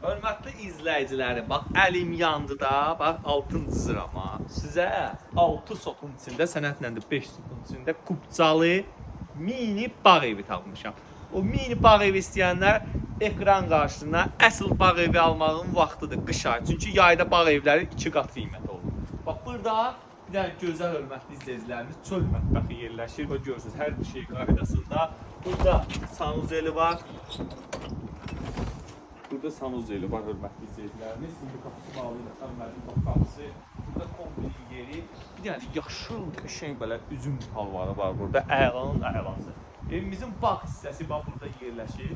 Hörmətli izləyicilərim, bax əlim yandı da, bax altın cızıram ha. Sizə 6 sotun içində, sənədlə də 5 sotun içində kubcalı mini bağ evi tapmışam. O mini bağ evi istəyənlər ekran qarşısına əsl bağ evi almağın vaxtıdır qış ayı. Çünki yayda bağ evləri 2 qat qiymət olur. Bax burada bir dənə gözəl hörmətli izləyicilərimiz çöl mətbəxi yerləşir. Bax görürsüz hər bir şey qaydasında. Burada sanuzeli var. Burada sanuzeli var hörmətli izləyicilərimiz. İndi qapısı bağlı ilə Ömərin qapısı. Burada kombinin yeri. Bir dənə yaşıl qəşəng belə üzüm talvarı var burada. Əlanın əlası. Evimizin bağ hissəsi bax burada yerləşir.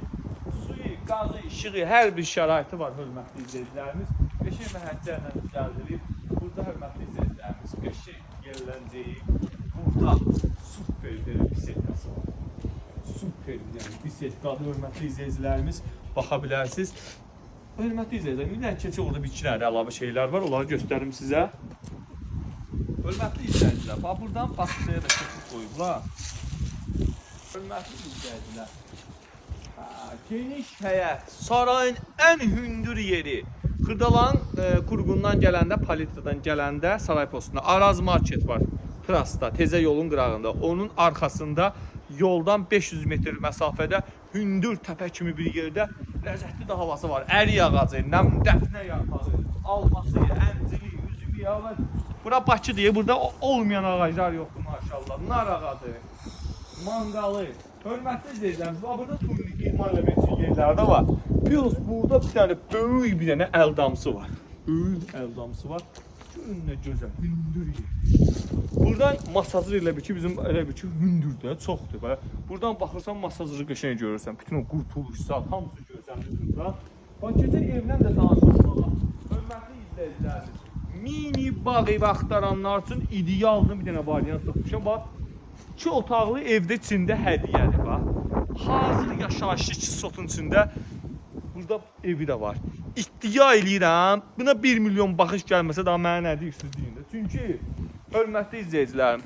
Suyu, qazı, işığı, hər bir şəraiti var hörmətli izləyicilərimiz. Qəşəng məhəccərlə düzəldilib. Burada hörmətli izləyicilərimiz qəşəng yerlənəcəyi. Burada super bir bisetkası var. Super bir dənə bisetkadır hörmətli izləyicilərimiz. Baxa bilərsiniz. Hörmətli izləyicilər, bir dənə keçək orada bir iki dənə də əlavə şeylər var. Onları göstərim sizə. Hörmətli izləyicilər, bax buradan bağçaya da keçid qoyublar. Hörmətli izləyicilər. Ha, geniş həyət, sarayın ən hündür yeri. Xırdalan Kurğundan gələndə, Palitradan gələndə saray postunda Araz Market var. Trasda, Tezə yolun qırağında. Onun arxasında yoldan 500 metr məsafədə hündür təpə kimi bir yerdə ləzzətli də havası var. Ərik ağacı, nəm dəfnə yarpağı, alması, ənciri, üzümü, yağlar. Bura Bakı deyə burada olmayan ağaclar yoxdur maşallah. Nar ağacı, manqalı. Hörmətli izləyicilərimiz, bax burada turnik idman eləmək üçün yerlər də var. Plus burada bir dənə böyük bir dənə əl damısı var. Böyük əl damısı var. Görün nə gözəl, hündür yer. Buradan masajır elə bir ki, bizim elə bir ki, hündürdür, çoxdur. Belə. Buradan baxırsan masajırı qəşəng görürsən. Bütün o qurtuluş zat hamısı gözlənir burada. Bax keçək evlə də tanış olmağa. Hörmətli izləyicilərimiz, mini bağ evi axtaranlar üçün ideallı bir dənə variant tapmışam. Bax, iki otaqlı evdə içində hədiyyədir bax. Hazır yaşayışlı iki sotun içində burada evi də var. İddia eləyirəm, buna 1 milyon baxış gəlməsə daha mənə nə deyirsiniz deyin də. Çünki hörmətli izləyicilərim,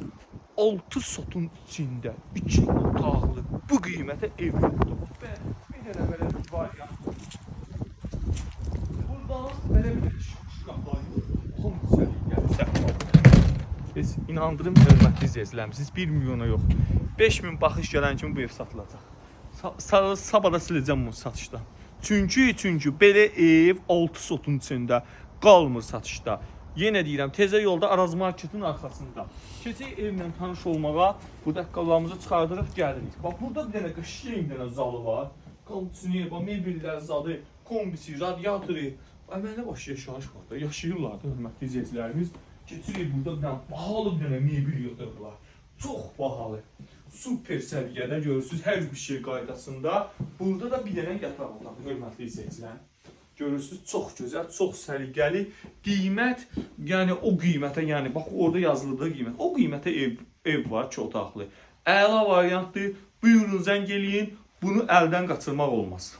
6 sotun içində 2 otaqlı bu qiymətə ev yoxdur. Bax, bir dənə belə bir variant. Buradan belə bir şkaflar yoxdur. Hamısı gəlir səhnə. Heç inandırım hörmətli izləyicilərim, siz 1 milyona yox, 5000 baxış gələn kimi bu ev satılacaq. Sabah da siləcəm bunu satışdan. Çünki belə ev 6 sotun içində qalmır satışda. Yenə deyirəm, Tezə yolda Araz Marketin arxasında. Keçək evlə tanış olmağa, burada ayaqqabılarımızı çıxardırıq, gəlirik. Bax burada bir dənə qəşəng bir dənə zalı var. Kondisioner, bax mebellər zadı, kombisi, radiatoru. Əmələ baş yaşayış var da, yaşayırlar da hörmətli izləyicilərimiz. Keçirik burada bir dənə bahalı bir dənə mebel yığdırıblar. Çox bahalı. Super səviyyədə görürsüz hər bir şey qaydasında. Burada da bir dənə yataq otağı hörmətli izləyicilər. Görürsüz çox gözəl, çox səliqəli. Qiymət, yəni o qiymətə, yəni bax orada yazılıbda qiymət. O qiymətə ev var, iki otaqlı. Əla variantdır. Buyurun zəng eləyin. Bunu əldən qaçırmaq olmaz.